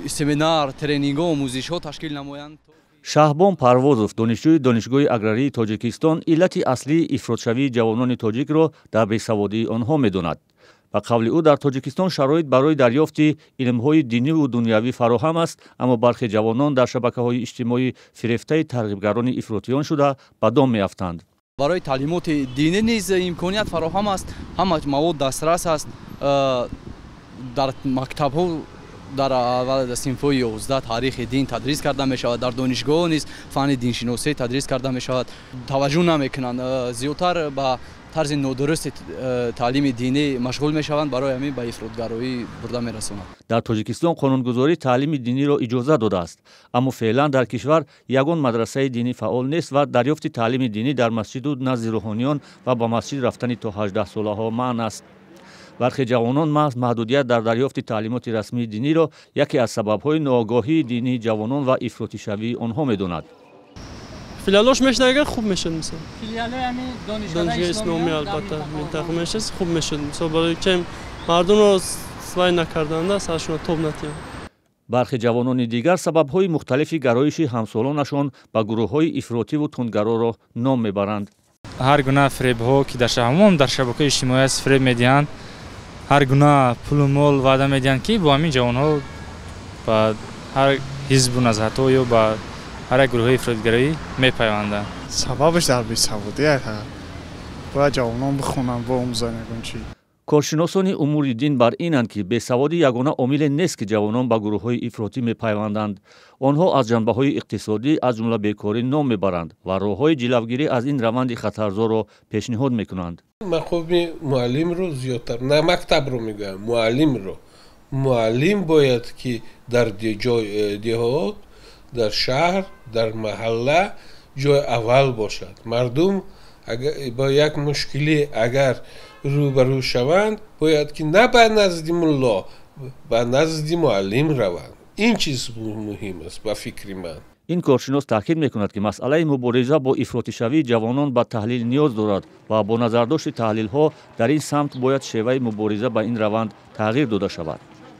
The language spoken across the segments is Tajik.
Семинар, тренингҳо, омӯзишҳо ташкил намоянд. Шаҳбон Парвозов, донишҷӯи Донишгоҳи аграрии Тоҷикистон, иллати аслии ифротшавии ҷавонони тоҷикро дар бесаводии онҳо медонад. Ба қавли ӯ, дар Тоҷикистон шароит барои дарёфти илмҳои диниву дунявӣ фароҳам аст, аммо бархе ҷавонон дар шабакаҳои иҷтимоӣ фирефтаи тарғибгарони ифротиён шуда, ба дом меафтанд. Барои таълимоти динӣ низ имконият фароҳам аст, ҳама мавод дастрас аст. Дар мактабҳо дар аввал синфҳои 11 таърихи дин тадрис карда мешавад, дар донишгоҳ низ фанни диншиносӣ тадрис карда мешавад. Таваҷҷӯҳ намекунанд, зиёдтар ба тарзи нодурусти таълими динӣ машғул мешаванд, барои ҳамин ба ифротгароӣ бурда мерасонад. Дар Тоҷикистон қонунгузорӣ таълими диниро иҷоза додааст, аммо феълан дар кишвар ягон мадрасаи динӣ фаъол нест ва дарёфти таълими динӣ дар масҷиду назди рӯҳониён ва ба масҷид рафтани то 18-солаҳо манъ аст. Бархе ҷавонон маҳз маҳдудият дар дарёфти таълимоти расмии диниро яке аз сабабҳои ноогоҳии динии ҷавонон ва ифротишавии онҳо медонад. Филиалош мешад, агар хуб мешад, мисол. Донишгоҳи исломӣ, албатта, минтақа мешад, хуб мешад. Мисол, барои ки мардумро вай накарданда, саршонро тоб натиҳанд. Бархе ҷавонони дигар сабабҳои мухталифи гароиши ҳамсолонашон ба гурӯҳҳои ифротиву тундгароро ном мебаранд. Ҳар гуна фиребҳо, ки дар ҳамон дар шабакаи иҷтимоӣ аст, фиреб медиҳанд, ҳар гуна пулу мол ваъда медиҳанд, ки бо ҳамин ҷавонҳо ба ҳар ҳизбу назҳатҳо ё ба ҳар як гурӯҳҳои ифротгароӣ мепайванданд. Сабабаш дар бесаводӣ. Бояд ҷавонон бихонанд, биомӯзанд ягон чӣ. Коршиносони умури дин бар инанд, ки бесаводӣ ягона омиле нест, ки ҷавонон ба гурӯҳҳои ифротӣ мепайванданд. Онҳо аз ҷанбаҳои иқтисодӣ, аз ҷумла бекорӣ, ном мебаранд ва роҳҳои ҷилавгирӣ аз ин раванди хатарзорро пешниҳод мекунанд. Мақоми муаллимро зиёдтар, на мактабро мегӯям, муаллимро. Муаллим бояд ки дар ҷой, деҳот, дар шаҳр, дар маҳалла ҷои аввал бошад. Мардум бо як мушкилӣ агар рӯбарӯ шаванд, бояд ки на ба назди мулло, ба назди муаллим раванд. Ин чиз муҳим аст, ба фикри ман. Ин коршинос таъкид мекунад, ки масъалаи мубориза бо ифротишавии ҷавонон ба таҳлил ниёз дорад ва бо назардошти таҳлилҳо дар ин самт бояд шеваи мубориза ба ин раванд тағйир дода шавад.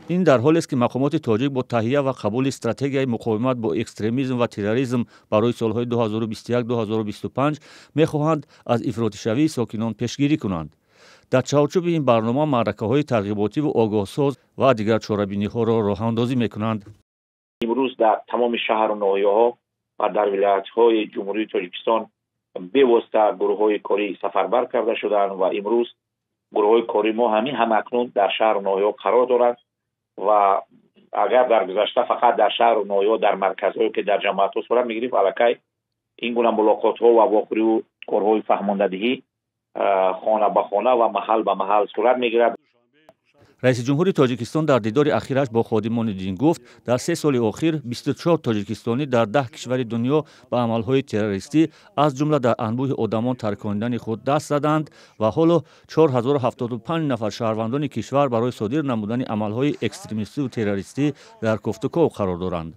Ин дар ҳолест, ки мақомоти тоҷик бо таҳия ва қабули стратегияи муқовимат бо экстремизм ва терроризм барои солҳои 2021-2025 мехоҳанд аз ифротишавии сокинон пешгирӣ кунанд. Дар чаҳорчӯби ин барнома маъракаҳои тарғиботиву огоҳсоз ва дигар чорабиниҳоро роҳандозӣ мекунанд. Имрӯз дар тамоми шаҳру ноҳияҳо ва дар вилоятҳои Ҷумҳурии Тоҷикистон бевосита гурӯҳҳои корӣ сафарбар карда шуданд ва имрӯз гурӯҳҳои корӣ мо ҳамин ҳамакнун дар шаҳру ноҳияҳо қарор доранд. Ва агар дар гузашта фақат дар шаҳру ноҳияҳо, дар марказҳое, ки дар ҷамоатҳо сурат мегирифт, аллакай ин гуна мулоқотҳо ва вохӯриву корҳои фаҳмондадиҳӣ хона ба хона ва маҳал ба маҳал сурат мегирад. Раиси ҷумҳури Тоҷикистон дар дидори ахираш бо ходимони дин гуфт, дар 3 соли охир 24 тоҷикистонӣ дар 10 кишвари дунё ба амалҳои террористӣ, аз ҷумла дар анбӯҳи одамон тарконидани худ даст заданд ва ҳоло 4075 нафар шаҳрвандони кишвар барои содир намудани амалҳои экстремистиву террористӣ дар кофтуков қарор доранд.